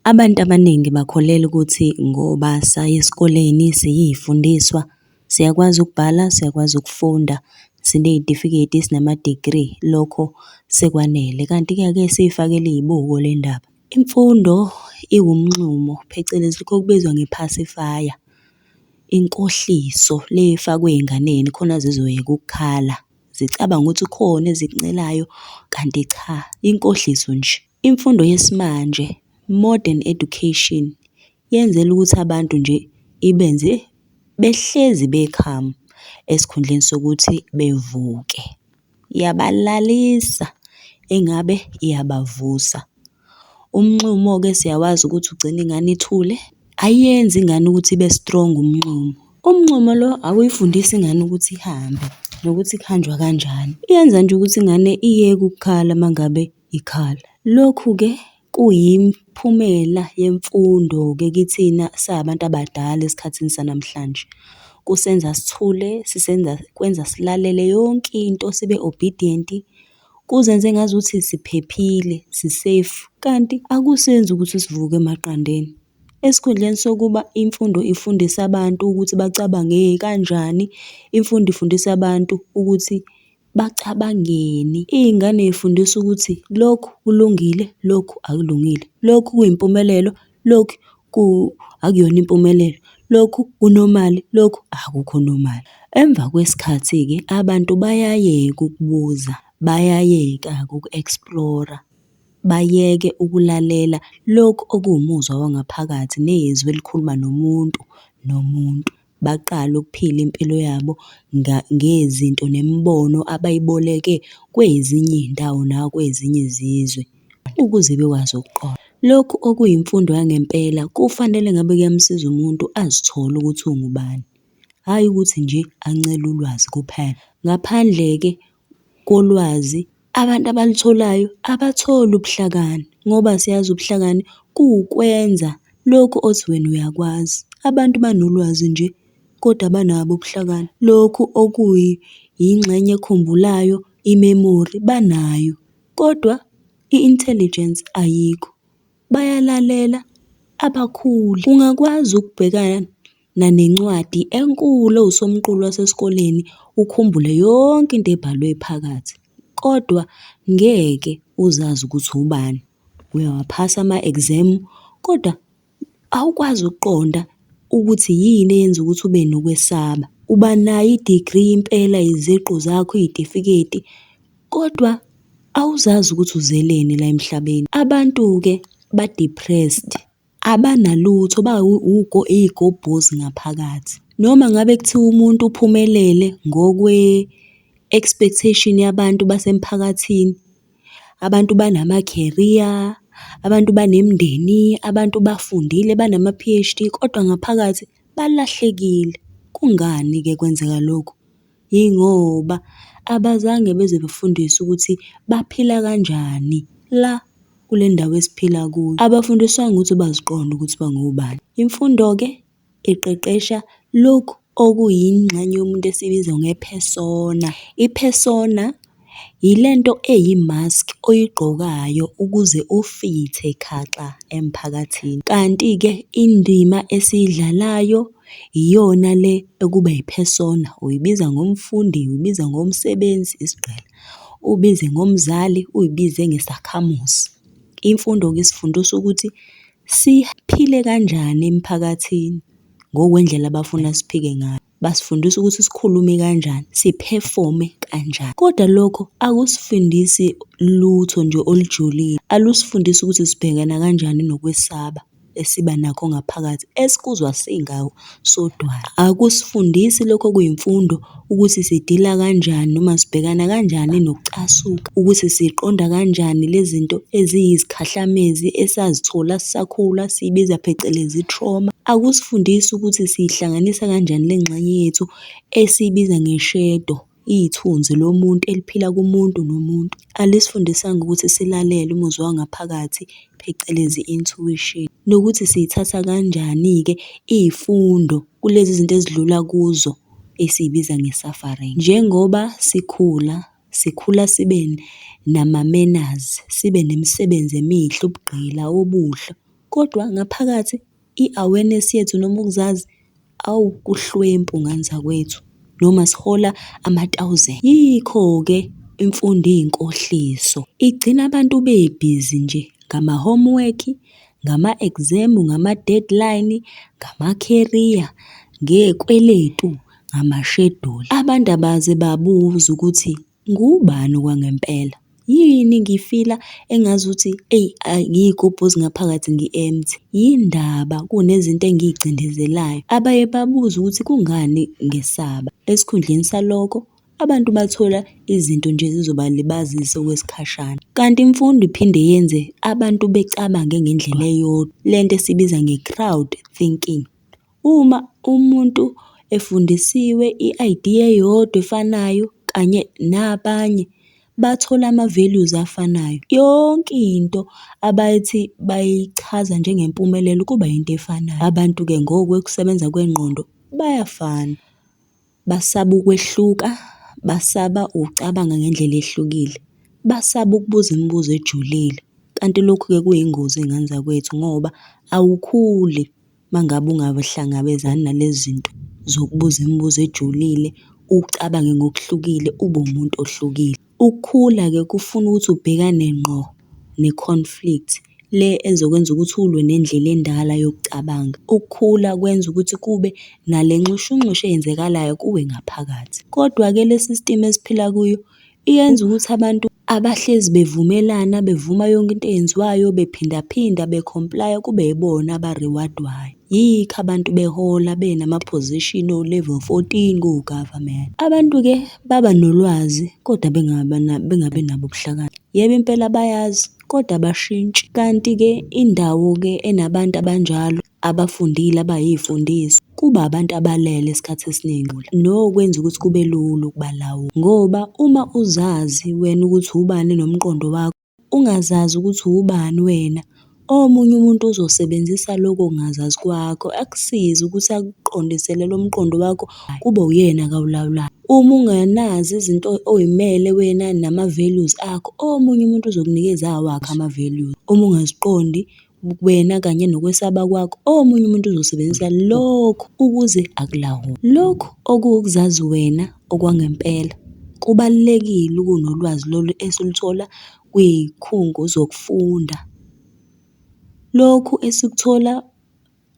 Abantu abaningi bakholelwa ukuthi ngoba saya esikoleni siyifundiswa, siyakwazi ukubhala, siyakwazi ukufunda, siney'tifiketi, sinama-degree, lokho sekwanele. Kanti-ke ake siy'fakele iy'buko le ndaba. Imfundo iwumnxumo, phecelezi lokhu okubizwa nge-pacifier, inkohliso le efakwa ey'nganeni khona zizoyeka ukukhala, zicabange ukuthi khona ezikuncelayo, kanti cha, inkohliso nje. Imfundo yesimanje, modern education, yenzelwe ukuthi abantu nje ibenze behlezi be-calm, esikhundleni sokuthi bevuke. Iyabalalisa engabe iyabavusa. Umnxumo-ke siyawazi ukuthi ugcina ingane ithule, ayiyenzi ingane ukuthi ibe strong umnxumo. Umnxumo lo awuyifundisi ingane ukuthi ihambe, nokuthi kuhanjwa kanjani. Iyenza nje ukuthi ingane iyeke ukukhala uma ngabe ikhala. Lokhu-ke kuyimiphumela yemfundo-ke kithina sabantu abadala esikhathini sanamhlanje. Kusenza sithule, sisenza kwenza silalele yonke into, sibe obedient, kuzenze engazuthi siphephile, si-safe, kanti akusenzi ukuthi sivuke emaqandeni. Esikhundleni sokuba imfundo ifundise abantu ukuthi bacabange kanjani, imfundo ifundisa abantu ukuthi bacabangeni. Iy'ngane y'fundiswa ukuthi lokhu kulungile, lokhu akulungile, lokhu kuyimpumelelo, lokhu akuyona impumelelo, lokhu ku-normal, lokhu akukho normal. Emva kwesikhathi-ke abantu bayayeka ukubuza, bayayeka-ke uku-explore-a, bayeke ukulalela lokhu okuwumuzwa wangaphakathi nezwi elikhuluma nomuntu nomuntu. Baqale ukuphila impilo yabo ngezinto nemibono abayiboleke kwezinye iy'ndawo nakwezinye izizwe, ukuze bekwazi ukuqonda. Lokhu okuyimfundo yangempela kufanele ngabe kuyamsiza umuntu azithole ukuthi ungubani, hhayi ukuthi nje ancele ulwazi kuphela. Ngaphandle-ke kolwazi abantu abalutholayo abatholi ubuhlakani, ngoba siyazi ubuhlakani kuwukwenza lokhu othi wena uyakwazi. Abantu banolwazi nje, kodwa abanabo ubuhlakani. Lokhu okuyingxenye ekhumbulayo, i-memory, banayo, kodwa i-intelligence ayikho. Bayalalela, abakhuli. Ungakwazi ukubhekana nencwadi enkulu ewusomqulu wasesikoleni, ukhumbule yonke into ebhalwe phakathi, kodwa ngeke uzazi ukuthi ubani. Uyawaphasa ama-exam, kodwa awukwazi ukuqonda ukuthi yini eyenza ukuthi ube nokwesaba. Uba nayo i-degree impela, iziqu zakho, iy'tifiketi, kodwa awuzazi ukuthi uzeleni la emhlabeni. Abantu-ke ba-depressed, abanalutho iy'gobhozi ngaphakathi. Noma ngabe kuthiwa umuntu uphumelele ngokwe-expectation yabantu basemphakathini, abantu banama-career, abantu banemindeni, abantu bafundile banama-PhD, kodwa ngaphakathi balahlekile. Kungani-ke kwenzeka lokhu? Yingoba abazange beze befundiswe ukuthi baphila kanjani la kule ndawo esiphila kuyo. Abafundiswanga ukuthi baziqonde ukuthi bangobani. Imfundo-ke iqeqesha lokhu okuyingxenye yomuntu esiyibiza nge-persona. I-persona yilento eyi-mask oyigqokayo ukuze ufithe khaxa emphakathini. Kanti-ke indima esiyidlalayo iyona le ekuba yi-persona, uyibiza ngomfundi, uyibiza ngomsebenzi, isigqila, ubize ngomzali, uyibize ngesakhamuzi. Imfundo-ke isifundisa ukuthi siphile kanjani emphakathini ngokwendlela abafuna siphike ngayo. Basifundisa ukuthi sikhulume kanjani, siphefome kanjani. Kodwa lokho akusifundisi lutho nje olujulile, alusifundisi ukuthi sibhekana kanjani nokwesaba esiba nakho ngaphakathi esikuzwa singawo sodwana. Akusifundisi lokho okuyimfundo ukuthi sidila kanjani noma sibhekana kanjani nokucasuka, ukuthi siqonda kanjani lezi zinto eziyizikhahlamezi esazithola sisakhula siyibiza phecelezi i-trauma. Akusifundisi ukuthi siyihlanganisa kanjani le ngxenye yethu esiyibiza nge-shadow, ithunzi lomuntu eliphila kumuntu nomuntu. Alisifundisanga ukuthi silalele umuzwa wangaphakathi, phecelezi i-intuition, nokuthi siy'thatha kanjani-ke iy'fundo kulezi zinto esidlula kuzo esiy'biza nge-suffering. Njengoba sikhula, sikhula sibe nama-manners, sibe nemisebenzi emihle, ubugqila obuhle. Kodwa ngaphakathi i-awareness yethu noma ukuzazi, awu kuhlwempu ngane zakwethu, noma sihola ama-thousand. Yikho-ke imfundo iyinkohliso, igcina abantu bebhizi nje ngama-homework, ngama-exam, ngama-deadline, ngama-career, ngey'kweletu, ngamasheduli. Abantu abaze babuze ukuthi ngubani okwangempela? Yini ngifila engazuthi eyi ngiyigubhuzi ngaphakathi ngi-empty? Yini ndaba kunezinto engiy'cindezelayo? Abaye babuze ukuthi kungani ngesaba. Esikhundleni salokho, abantu bathola izinto nje ezizobalibazisa okwesikhashana. Kanti imfundo iphinde yenze abantu becabange ngendlela eyodwa, lento esiyibiza nge-crowd thinking. Uma umuntu efundisiwe i-idea eyodwa efanayo kanye nabanye, bathola ama-values afanayo. Yonke into abathi bayichaza njengempumelelo kuba yinto efanayo. Abantu-ke ngokwekusebenza kwengqondo bayafana. Basaba ukwehluka, basaba ukucabanga ngendlela ehlukile, basaba ukubuza imibuzo ejulile. Kanti lokhu-ke kuyingozi ngane zakwethu ngoba awukhuli uma ngabe ungahlangabezani nalezi zinto zokubuza imibuzo ejulile, ucabange ngokuhlukile, ube umuntu ohlukile. Ukukhula-ke kufuna ukuthi ubhekane ngqo ne-conflict, le ezokwenza ukuthi ulwe nendlela endala yokucabanga. Ukukhula kwenza ukuthi kube nale nxushunxushu eyenzakalayo kuwe ngaphakathi. Kodwa-ke le system esiphila kuyo iyenza ukuthi abantu abahlezi bevumelana, bevuma yonke into eyenziwayo, bephindaphinda, be-comply-a, kube yibona aba-reward-wayo. Yikho abantu behola benama-position o-level 14 ko-government. Abantu-ke baba nolwazi kodwa bengabi nabo ubuhlakani. Yebo impela bayazi kodwa abashintshi. Kanti-ke indawo-ke enabantu abanjalo abafundile abayifundiswa, kuba abantu abalele isikhathi esiningi. Nokwenza ukuthi kube lula ukubalawula ngoba uma uzazi wena ukuthi ubani nomqondo wakho, ungazazi ukuthi ubani wena, omunye umuntu uzosebenzisa lokho kungazazi kwakho akusize ukuthi akuqondisele lo mqondo wakho kube uyena-ke awulawulayo. Uma ungenazo izinto oy'mele wena nama-values akho, omunye umuntu uzokunikeza awakhe ama-values. Uma ungaziqondi wena kanye nokwesaba kwakho, omunye umuntu uzosebenzisa lokhu ukuze akulawule. Lokhu okuwukuzazi wena okwangempela, kubalulekile ukunolwazi lolu esiluthola kwiy'khungo zokufunda. Lokhu esikuthola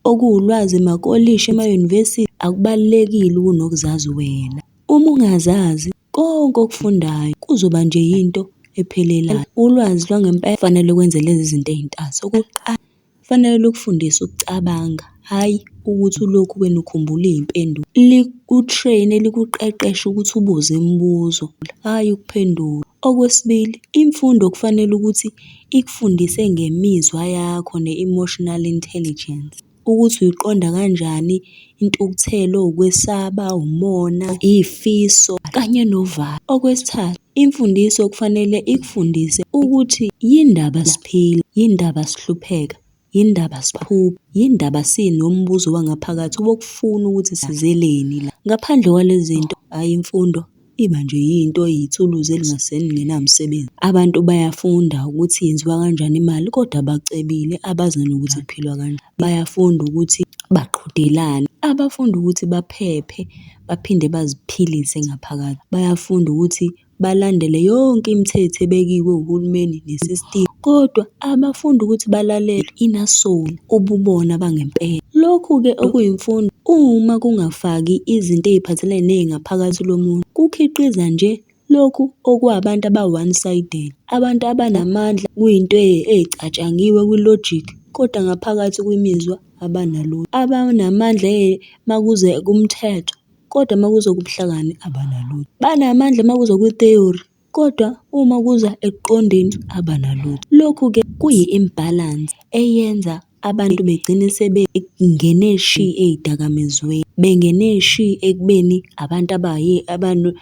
okuwulwazi emakolishi, emayunivesithi, akubalulekile kunokuzazi wena. Uma ungazazi, konke okufundayo kuzoba nje yinto ephelelayo. Ulwazi lwangempela kufanele kwenze lezi zinto ey'ntathu. Okokuqala, kufanele lukufundise ukucabanga, hhayi ukuthi ulokhu wena ukhumbula iy'mpendulo. Liku-train-e, likuqeqeshe ukuthi ubuze imibuzo, hhayi ukuphendula. Okwesibili, imfundo kufanele ukuthi ikufundise ngemizwa yakho ne-emotional intelligence. Ukuthi uyiqonda kanjani intukuthelo, ukwesaba, umona, iy'fiso kanye novalo. Okwesithathu, imfundiso kufanele ikufundise ukuthi yindaba siphila, yindaba sihlupheka, yindaba siphupha, yindaba sinombuzo wangaphakathi wokufuna ukuthi sizeleni la. Ngaphandle kwalezi zinto, hhayi imfundo iba nje yinto eyithuluzi elingenamsebenzi. Abantu bayafunda ukuthi yenziwa kanjani imali kodwa abacebile abazi nanokuthi kuphilwa kanjani. Bayafunda ukuthi baqhudelane, abafunda ukuthi baphephe baphinde baziphilise ngaphakathi. Bayafunda ukuthi balandele yonke imithetho ebekiwe uhulumeni ne-system, kodwa abafundi ukuthi balalele inner soul, ububona bangempela. Lokhu-ke okuyimfundo uma kungafaki izinto ey'phathelene ney'ngaphakathi lomuntu, kukhiqiza nje lokhu okwabantu aba-one sided, abantu abanamandla kuyinto ey'catshangiwe kwi-logic, kodwa ngaphakathi kwimizwa abanalutho. Abanamandla makuze kumthetho, kodwa uma kuza kubuhlakani abanalutho. Banamandla uma kuza kwi-theory, kodwa uma kuza ekuqondeni abanalutho. Lokhu-ke kuyi-imbalance eyenza abantu begcine sebengene shi ey'dakamizweni, bengene shi ekubeni abantu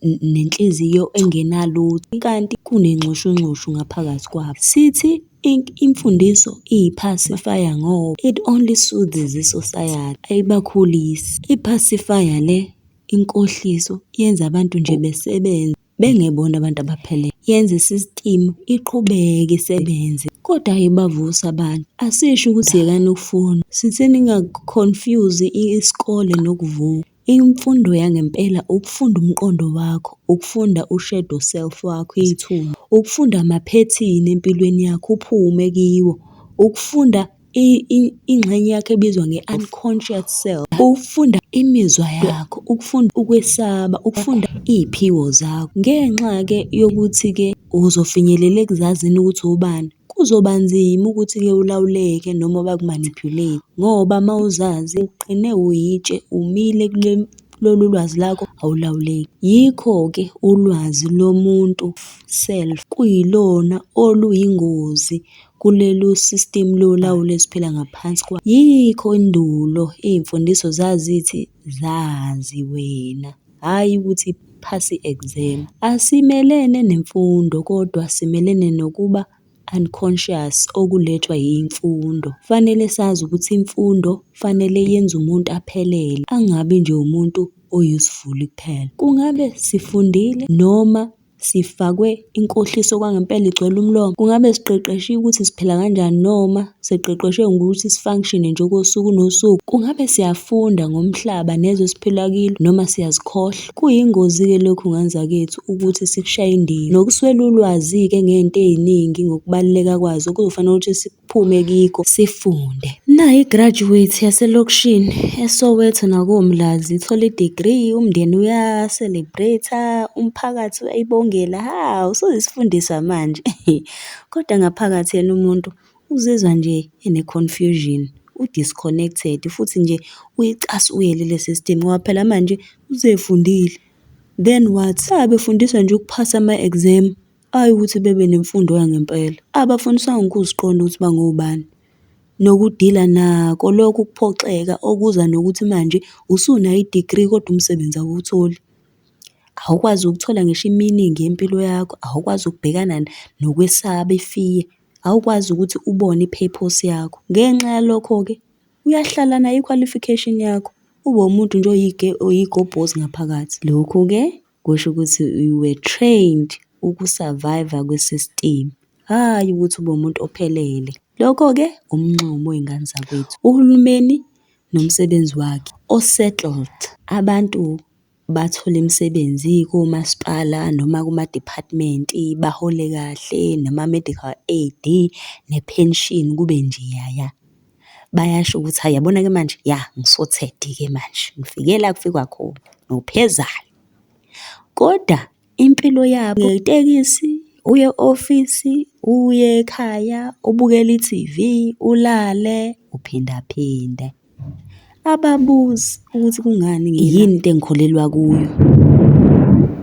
nenhliziyo engenalutho, kanti kunenxushunxushu ngaphakathi kwabo. Sithi imfundiso iyi-pacifier ngoba it only soothes i-society, ayibakhulisi. I-pacifier le, inkohliso yenza abantu nje besebenze bengebona abantu abaphelele. Yenza i-system iqhubeke isebenze, kodwa ayibavusi abantu. Asisho ukuthi yekani ukufunda, sithi ninga-confuse isikole nokuvuka. Imfundo yangempela ukufunda umqondo wakho, ukufunda u-shadow self wakho, ithunzi, ukufunda amaphethini empilweni yakho uphume kiwo, ukufunda ingxenye yakho ebizwa nge-unconscious self, ukufunda imizwa yakho, ukufunda ukwesaba, ukufunda iy'phiwo zakho. Ngenxa-ke yokuthi-ke uzofinyelela ekuzazini ukuthi ubani, kuzoba nzima ukuthi-ke ulawuleke noma baku-manipulate-e ngoba uma uzazi uqine uyitshe, umile kulolu lwazi lakho, awulawuleki. Yikho-ke ulwazi lomuntu self kuyilona oluyingozi kulelu system lolawulo esiphila ngaphansi kwalo. Yikho endulo iy'mfundiso zazithi zazi wena, hhayi ukuthi phasa i-exam. Asimelene nemfundo kodwa simelene nokuba unconscious okulethwa yimfundo. Fanele sazi ukuthi imfundo fanele yenze umuntu aphelele, angabi nje umuntu o-useful kuphela. Kungabe sifundile noma sifakwe inkohliso kwangempela igcwele umlomo? Kungabe siqeqeshiwe ukuthi siphila kanjani noma siqeqeshwe ngokuthi si-function-e nje okosuku nosuku? Kungabe siyafunda ngomhlaba nezwe esiphila kilo noma siyazikhohlwa? Kuyingozi-ke lokhu ngane zakwethu ukuthi sikushaye indiva. Nokuswela ulwazi-ke ngey'nto ey'ningi ngokubaluleka kwazo kuzofanele ukuthi siphume kikho sifunde. Nayi i-graduate yaselokishini eSoweto nakoMlazi ithola i-degree, umndeni uya-celebrate-a, umphakathi uyayibongela, hawu usuyisifundiswa manje. Kodwa ngaphakathi yena umuntu uzizwa nje ene-confusion, u-disconnected futhi nje uyicasukele le system ngoba phela manje usefundile. Then what? Babefundiswa nje ukuphasa ama-exam, hhayi ukuthi bebe nemfundo yangempela. Abafundiswanga ukuziqonda ukuthi bangobani, nokudila nako lokhu kuphoxeka okuza nokuthi manje usunayo i-degree kodwa umsebenzi awuwutholi. Awukwazi ukuthola ngisho i-meaning yempilo yakho, awukwazi ukubhekana nokwesaba i-fear, awukwazi ukuthi ubone i-purpose yakho. Ngenxa yalokho-ke, uyahlala nayo i-qualification yakho, ube umuntu nje oyigobhozi ngaphakathi. Lokhu-ke kusho ukuthi you were trained uku-survive-a kwi-system, hhayi ukuthi ube umuntu ophelele. Lokho-ke umnxumo wey'ngane zakwethu. Uhulumeni nomsebenzi wakhe o-settled. Abantu bathole imisebenzi komasipala noma kuma-department, bahole kahle, nama-medical aid, ne-pension kube njeyaya. Bayasho ukuthi hhayi yabona-ke manje, ya ngi-sorted-ke manje, ngifike la kufikwa khona, nophezayo. Kodwa impilo yabo ngetekisi uye e-ofisi, uye ekhaya, ubukele i-TV, ulale, uphindaphinde. Ababuzi ukuthi kungani yini into engikholelwa kuyo,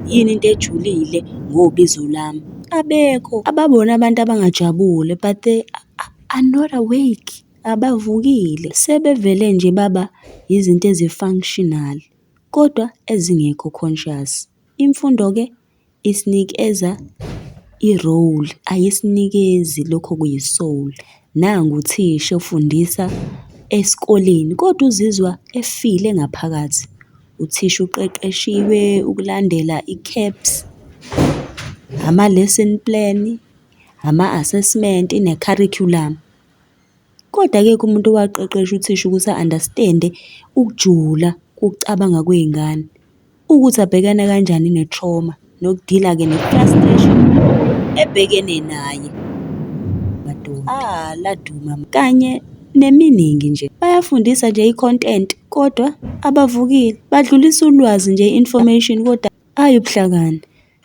yini into ejulile ngobizo lami. Abekho ababona abantu abangajabule but they are not awake, abavukile. Sebevele nje baba izinto ezi-functional kodwa ezingekho conscious. Imfundo-ke isinikeza i-role, ayisinikezi lokho okuyi-soul. Nangu uthisha ofundisa esikoleni kodwa uzizwa efile ngaphakathi. Uthisha uqeqeshiwe ukulandela i-CAPS, ama-lesson plan, ama-assessment ne-curriculum. Kodwa akekho umuntu owaqeqesha uthisha ukuthi a-understand-e ukujula kokucabanga kwey'ngane, ukuthi abhekane kanjani ne-trauma, nokudila-ke ne-frustration ebhekene naye. Madoda, ah laduma kanye neminingi nje. Bayafundisa nje i-content kodwa abavukile. Badlulisa ulwazi nje i-information kodwa hhayi ubuhlakani.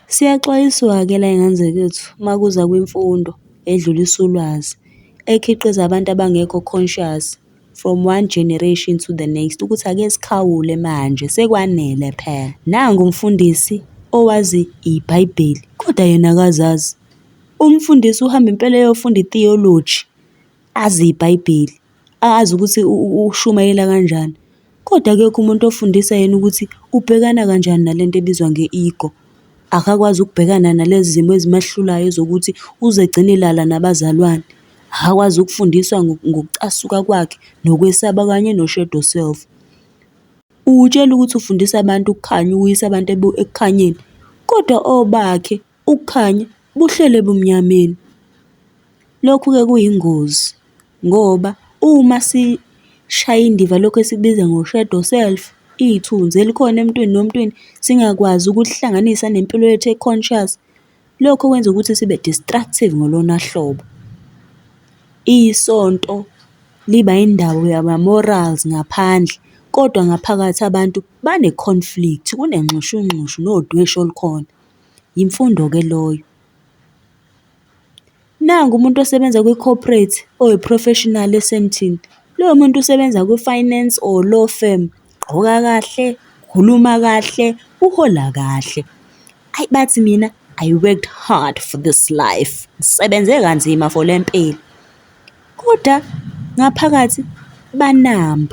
Siyaxwayiswa-ke la y'ngane zakwethu uma kuza kwimfundo edlulisa ulwazi, ekhiqiza abantu abangekho conscious from one generation to the next, ukuthi ake sikhawule manje sekwanele phela. Nangu umfundisi owazi iBhayibheli kodwa yena akazazi. Umfundisi uhamba impela eyofunda i-theology, azi iBhayibheli, azi ukuthi ushumayela kanjani. Kodwa akekho umuntu ofundisa yena ukuthi ubhekana kanjani nalento ebizwa nge-ego. Akakwazi ukubhekana nalezi zimo ezimahlulayo zokuthi uze egcine elala nabazalwane. Akakwazi ukufundiswa ngokucasuka kwakhe nokwesaba kanye no-shadow self. Utshela ukuthi ufundisa abantu ukukhanya, uyisa abantu ekukhanyeni, kodwa obakhe ukukhanya Buhleli ebumnyameni. Lokhu-ke kuyingozi ngoba uma sishaya indiva lokhu esikubiza ngo-shadow self, ithunzi elikhona emntwini nomntwini, singakwazi ukulihlanganisa nempilo yethu e-conscious, lokho kwenza ukuthi sibe destructive ngolona hlobo. Isonto liba indawo yama-morals ngaphandle, kodwa ngaphakathi abantu bane-conflict, kunenxushunxushu nodweshu olukhona. Imfundo-ke loyo. Nangu umuntu osebenza kwi-corporate oyi-professional eSandton. Loyo muntu usebenza kwi-finance or law firm, ugqoka kahle, ukhuluma kahle, uhola kahle. Ayi bathi mina, I worked hard for this life, ngisebenze kanzima for le mpilo. Kodwa ngaphakathi ba-numb,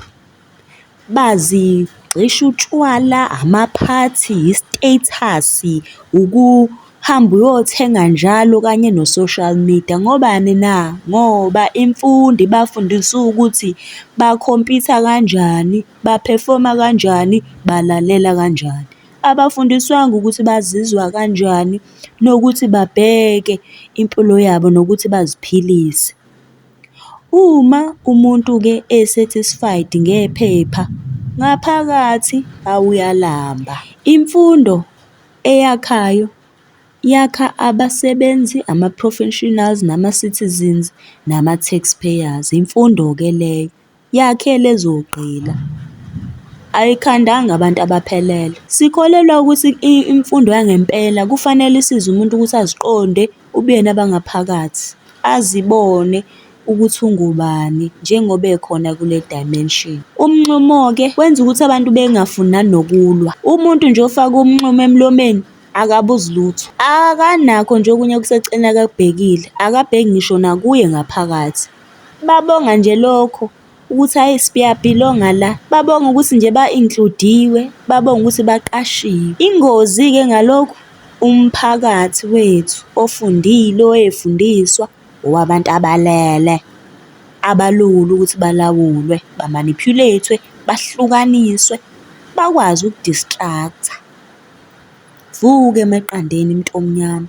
bazigxisha utshwala, amaphathi, i-status, ukuhamba uyothenga njalo kanye no-social media. Ngobani na? Ngoba imfundo ibafundise ukuthi ba-compete-a kanjani, ba-perform-a kanjani, balalela kanjani. Abafundiswanga ukuthi bazizwa kanjani nokuthi babheke impilo yabo nokuthi baziphilise. Uma umuntu-ke e-satisfied ngephepha, ngaphakathi hawu uyalamba. Imfundo eyakhayo yakha abasebenzi, ama-professionals, nama-citizens, nama-taxpayers. Imfundo-ke leyo, yakhe lezo gqila, ayikhandanga abantu abaphelele. Sikholelwa ukuthi imfundo yangempela kufanele isize umuntu ukuthi aziqonde ubuyena bangaphakathi, azibone ukuthi ungubani njengoba ekhona kule dimension. Umnxumo-ke wenza ukuthi abantu bengafuni nanokulwa. Umuntu nje ofake umnxumo emlomeni akabuzi lutho, akanakho nje okunye okuseceleni akakubhekile, akabheki ngisho nakuye ngaphakathi. Babonga nje lokho ukuthi hhayi siyabhilonga la, babonga ukuthi nje ba-include-iwe, babonga ukuthi baqashiwe. Ingozi-ke ngalokhu, umphakathi wethu ofundile owey'fundiswa owabantu abalele, abalula ukuthi balawulwe, ba-manipulate-we, bahlukaniswe, bakwazi uku-distract-a. Vuka emaqandeni mntomnyama.